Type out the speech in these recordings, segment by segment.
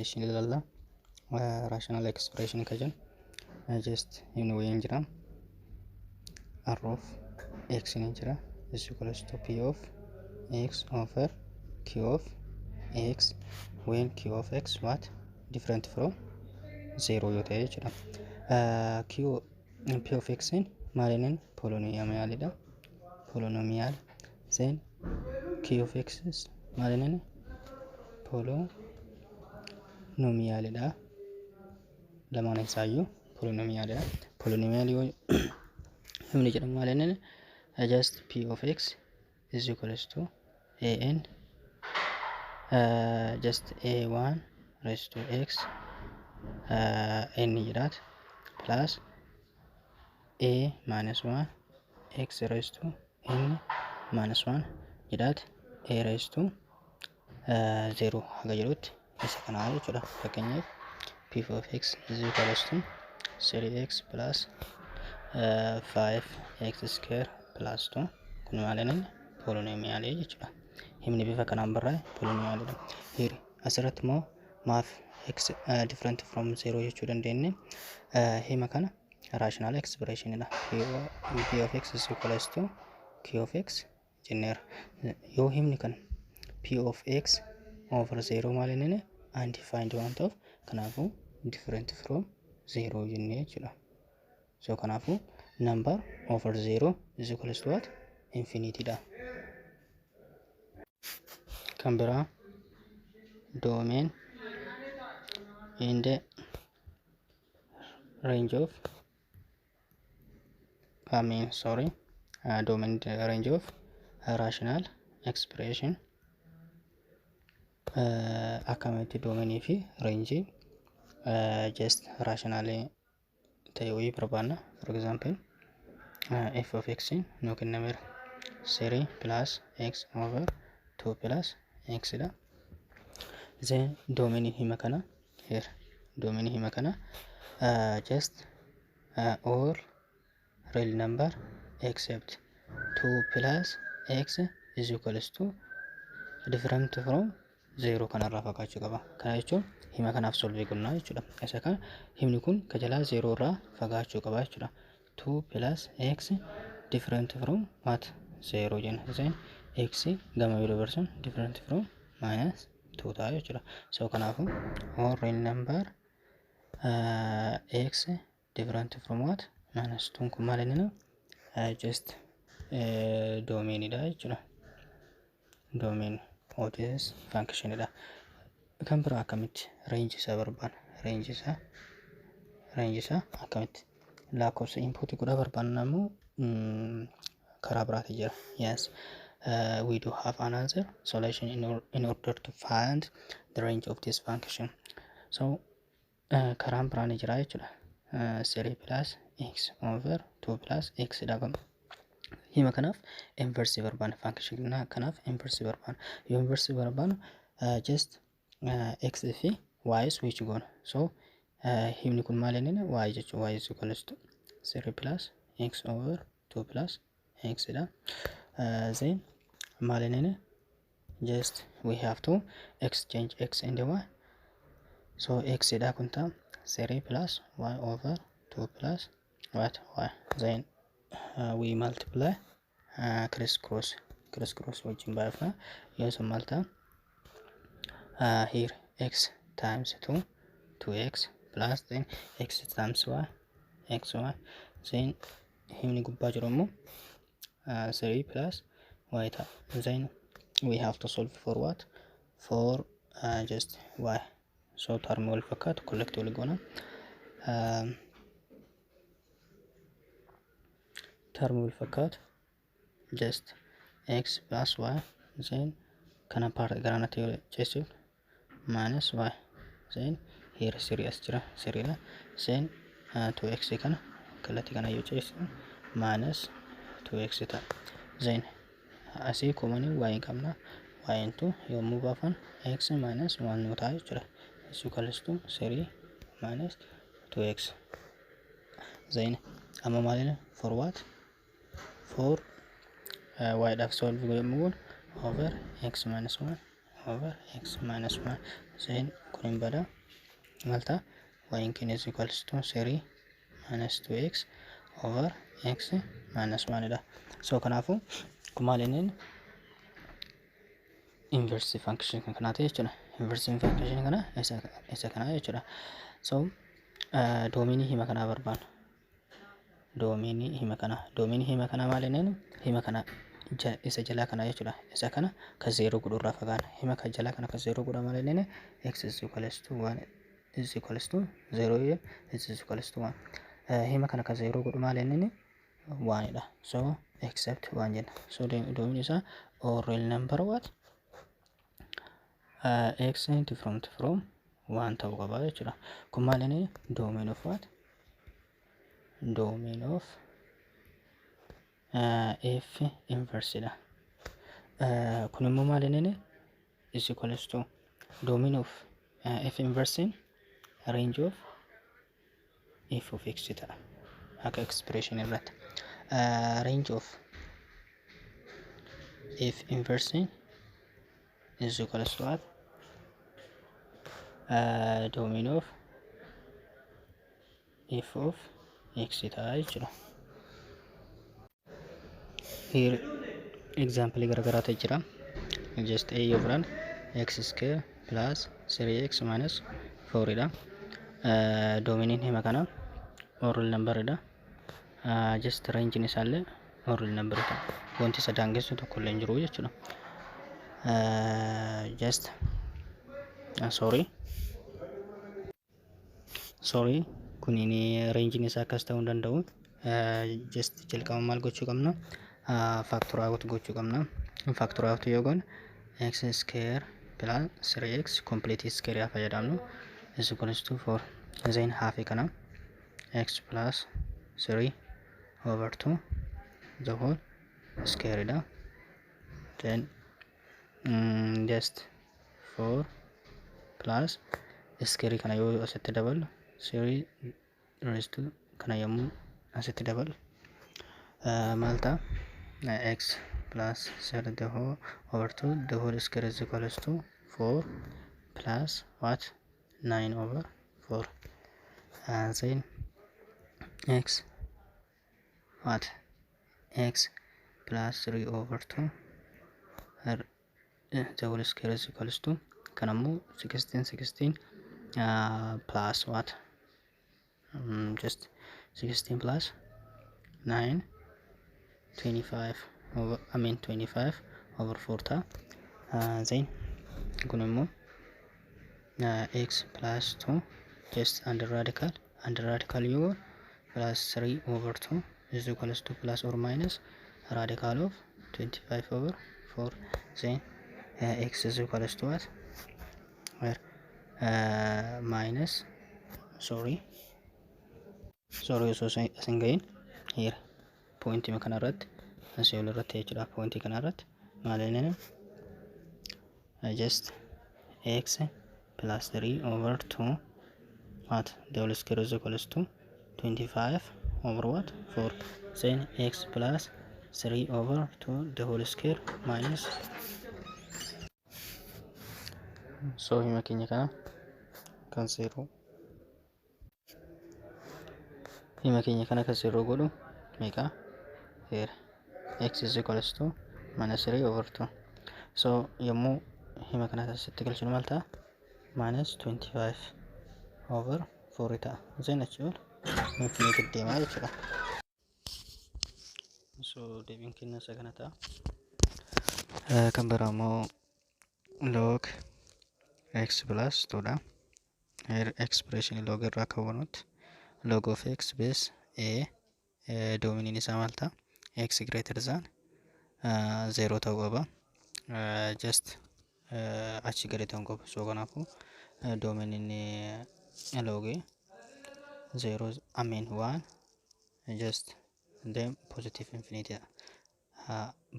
Expression ilaalla. Rational expression ka jennu just himni wayiin jira. R of x ni jira is equals to p of x over q of x when q of x what? Different from 0 yoo ta'e jechuudha. Q p of x maaliin? Polynomialidha. Polynomial. Then q of x is maaliin? Polynomialidha. Lamaan isaayyuu polynomialidha. Polynomial yoo himni jedhamu maaliin? Just p of x is equals to an just a1 raised to x n jedhaat plus a minus 1 x raised to n minus 1 jedhaat a raised to 0 haga jedhutti isa kanaa jechuudha. Fakkeenyaaf, p of x is equals to 3x plus 5x square plus 2. Kun maal inni? Polynomialii jechuudha. Himni bifa kanaan barraa'e polynomialidha. Here asirratti immoo maaf x different from 0 jechuu dandeenye? Hima kana rational expressionidha. P of x is equals to q of x jenneera. Yoo himni kana p of x over 0 maal inni? Undefined waan ta'uuf, kanaafuu different from 0 jennee jechuudha. So kanaafuu number over 0 is equals to what? Infinity dha. Kan biraa domain in the range of, I mean, sorry, domain the range of rational expression. Akkamitti domainii fi rangeii just rationalii ta'e wayii barbaanna? For example, f of x nuu kennameera, 3 plus x over 2 plus x dha. Then domainii hima kana, here domainii hima kana just all real number except 2 plus x is equals to different from 0 kanarraa fagaachuu qaba. Kana jechuun hima kanaaf solve goonaa jechuudha. Isa kana himni kun ka jalaa 0 irraa fagaachuu qaba jechuudha. 2 plus x different from what? 0 jenna. Then x gama yeroo barsuun different from minus 2 ta'a jechuudha. So kanaafuu all real number x different from what? Minus 2 kun maal inni? Just domainidha jechuudha. Domain of this functionidha. Kan biraa akkamitti range isaa barbaanna? Range isaa akkamitti lakkoofsa input godhaa barbaanna immoo karaa biraati jira. Yes. We do have another solution in order to find the range of this function. So karaan biraan ni jira jechuudha. 3 plus x over 2 plus x dha qaba. Hima kanaaf inverse barbaanna. Function kanaaf inverse barbaanna. Yoo inverse barbaannu just x fi y switch goona. So himni kun maal inni? Y jechuun y is equals to 3 plus x over 2 plus x dha. Then maal inni? Just we have to exchange x and y. So x dha kun ta'a 3 plus y over 2 plus what? Y. Then we multiply criss cross, criss cross wajjin baay'ifna. Yoo sun maal ta'a? Here x times 2, 2x, plus then x times y, xy. Then himni gubbaa jiru immoo 3 plus y ta'a. Then we have to solve for what? For just y. So term wal fakkaatu collect wal goona. Term wal fakkaatu just x plus y, then kana part garanatti yoo ceessuuf minus y, then here 3 as jira, 3 dha. Then 2x kana kallattii kana yoo ceessu minus 2x ta'a. Then asii commonii y hin qabna. Y into yommuu baafan x minus 1 nu ta'a jechuudha, is equals to 3 minus 2x. Then amma maalina? For what? For y dhaaf solve yommuu goonu over x minus 1 over x minus 1. Then kun hin bada, maal ta'a? Y keenya is equals to 3 minus 2x over x minus 1 dha. So kanaafuu kun maal inni inverse function kan kanaati jechuudha. Inverse function kana isa kana jechuudha. So domainii hima kanaa barbaanna. Domainii hima kanaa, domainii hima kanaa maal inni hima kana isa jalaa kana jechuudha. Isa kana ka zeeroo godhu irraa fagaana. Hima ka jalaa kana ka zeeroo godha maal inni x is equals to 1 is equals to 0 is equals to 1. Hima kana ka zeeroo godhu maal inni 1 dha. So except 1 jenna. So domain isaa all real number what x different from 1 ta'uu qaba jechuudha. Kun maal inni domain of what? Domain of f inverse dha. Kun immoo maal inni is equals to domain of f inverse range of f of x ta'a akka expression irratti. Range of f inverse is equals to what? Domain of f of x ta'a jechuudha. Here example garagaraatu jira. Just a yoo fudhan x square plus 3x minus 4 dha. Domainiin hima kana all real number dha. Just range isaallee all real number ta'a. Wanti isa daangessu tokko illee hin jiru jechuudha. Just sorry, sorry, kuniin rangeiin isaa akkas ta'uu hin danda'u. Just jalqaba maal gochuu qabna? Factor out gochuu qabna. Factor out yoo goone x square plus 3x complete square yaa fayyadamnu is equals to 4. Then half kana x plus 3 over 2 the whole square dha. Then just 4 plus square kana yoo asitti dabalu 3 raised to kana yommuu asitti dabalu maal ta'a? X plus 3 the whole over 2 the whole square is equals to 4 plus what? 9 over 4. And then x what? X plus 3 over 2 the whole square is equals to kan ammoo 16 16 plus what? Just 16 plus 9, 25 over, I mean, 25 over 4 ta'a. Then kun immoo x plus 2 just under radical yoo plus 3 over 2 is equals to plus or minus radical of 25 over 4. Then x is equals to what? Where minus, sorry, sorry, osoo asin gahin here pointii kana irratti asii ol irratti jechuudha. Pointii kana irratti maal inni just x plus 3 over 2 what? The whole square is equals to 25 over what? 4. Then x plus 3 over 2 the whole square minus. So hima keenya kana kan zeeroo godhu meeqa? Here x is equals to minus 3 over 2. So yommuu hima kana asitti galchinu maal ta'a? Minus 25 over 4 ta'a. Then achi ol infinity deemaa jechuudha. So deebiin keenya isa kana ta'a. Kan biraa immoo log x plus 2 dha. Here expression log irraa akka hubannutti log of x base a domainiin isaa maal ta'a? X greater than 0 ta'uu qaba. Just achi gadi ta'uu qaba. So kanaafuu domainiin log 0, I mean, 1, just then positive infinity,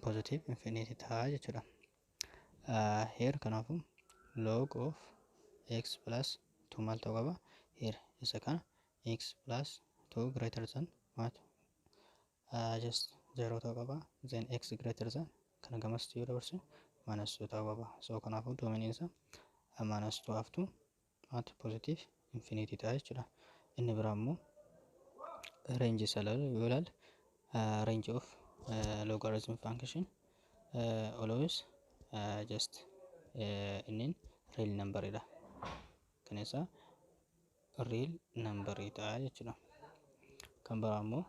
positive infinity ta'a jechuudha. Here kanaafuu log of x plus 2 maal ta'uu qaba? Here isa kana x plus 2 greater than what? Just 0 ta'uu qaba. Then x greater than kana gamasti yoo dabarsinu minus 2 ta'uu qaba. So kanaafuu domainiin isaa minus 2 up to at positive infinity ta'a jechuudha. Inni biraa immoo range isaa yoo ilaalle, range of logarithm function always just inni real number dha. Kan isaa real number ta'a jechuudha. Kan biraa immoo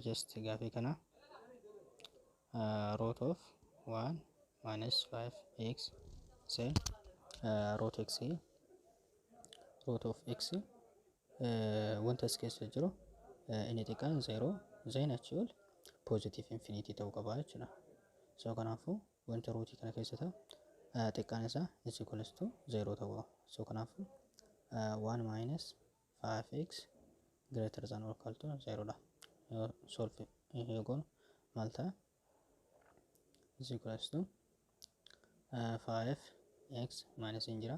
just gaafii kana root of 1 minus 5x, say root x, root of x, wanta as keessa jiru inni xiqqaan 0, then achii ol positive infinity ta'uu qaba jechuudha. So kanaafuu wanta rootii kana keessa ta'u xiqqaan isaa is equals to 0 ta'uu qaba. So kanaafuu 1 minus 5x greater than or equal to 0 dha. Yoo solve yoo goonu maal ta'a? Is equals to 5x minus hin jira,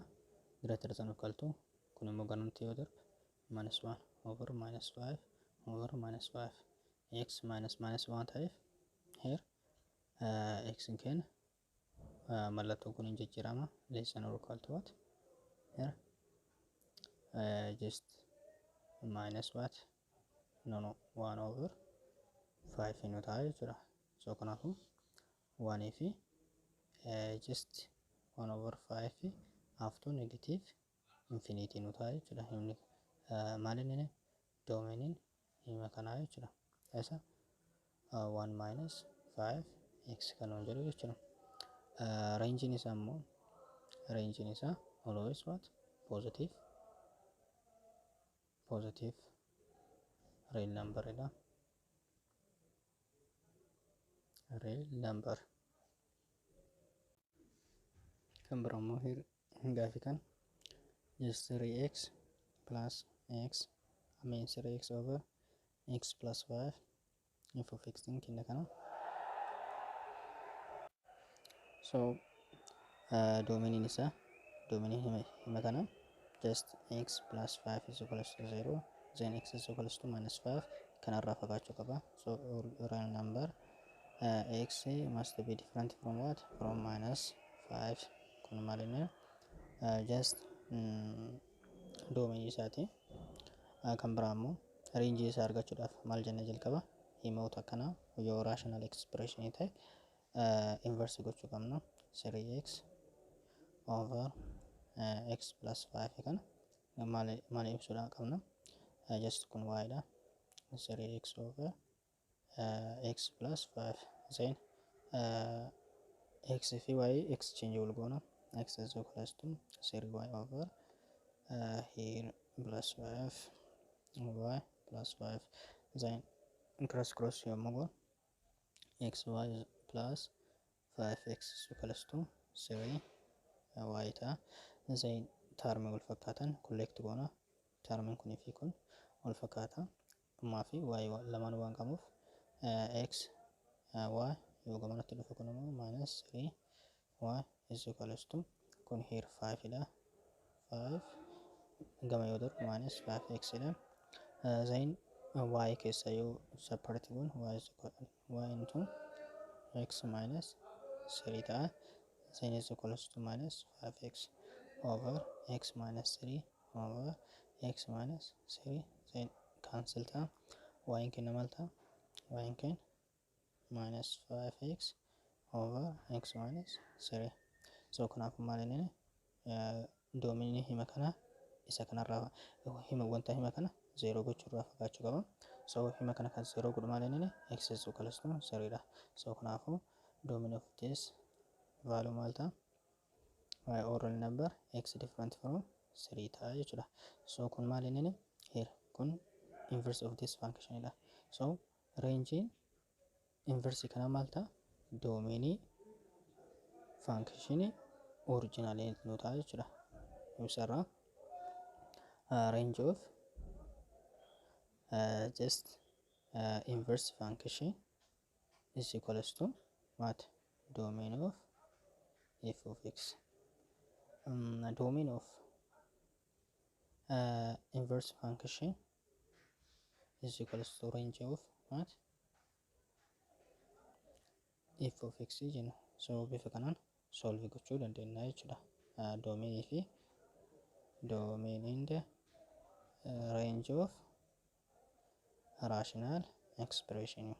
greater than or equal to, kun immoo ganamti yoo darbe minus 1 over minus 5 over minus 5 x minus minus 1 ta'eef, here x kenna mallattoon kun hin jijjiirama, less than or equal to what? Here just minus what? No, 1 over 5 nu ta'a jechuudha. So kanaafuu 1 fi just 1 over 5 up to negative infinity nu ta'a jechuudha. Himni maal inni domainiin hima kanaa jechuudha. Isa 1 minus 5 x kan nuun jedhu jechuudha. Rangeiin isaa immoo, rangeiin isaa always what? Positive real number dha. Real number. Kan biraa immoo gaafii kan just 3x plus x, I mean 3x over x plus 5, f of x kenna kana. So domainiin isaa, domainiin hima kana just x plus 5 is equals to 0, then x is equals to minus 5 kanarraa fagaachuu qaba. So real number, x must be different from what? From minus 5. Kun maal inni just domainii isaati. Kan biraa immoo rangeii isaa argachuudhaaf maal jennee jalqaba? Himoota akkanaa yoo rational expression ta'e inverse gochuu qabna. 3x over x plus 5 kana maal ibsuudha qabna? Just kun y dha, 3x over x plus 5, then x fi y exchange wal goona, x is equals to 3y over here plus 5 y plus 5, then cross cross yommuu goonu xy plus 5x is equals to 3 y ta'a. Then termii wal fakkaatan collect goona. Termiin kunii fi kun wal fakkaata, ammaa fi y lamaan waan qabuuf x y yoo gamanatti dhufe kun immoo minus 3 y is equals to, kun here 5 dha, 5 gama yoo darbu minus 5x dha. Then y keessa yoo separate goon y is equal y into x minus 3 ta'a, then is equals to minus 5x over x minus 3 over x minus 3, then cancel ta'a. Y kenna maal ta'a? Y kenna minus 5x over x minus 3. So kanaafuu maal inni domainii hima kana isa kanarraa hima wanta hima kana zero gochuurraa fagaachuu qaba. So hima kana kan zero godhu maal inni x is equals to 3 dha. So kanaafuu domain of this value maal ta'a? All real number x different from 3 ta'a jechuudha. So kun maal inni here kun inverse of this function dha. So range inverse kana maal ta'a? Domainii function original nu ta'a jechuudha. Ibsarraa range of just inverse function is equals to what? Domain of f of x. Domain of inverse function is equals to range of what? f of x jenna. So bifa kanaan solve gochuu dandeenya jechuudha. Domainii fi domain and range of rational expression.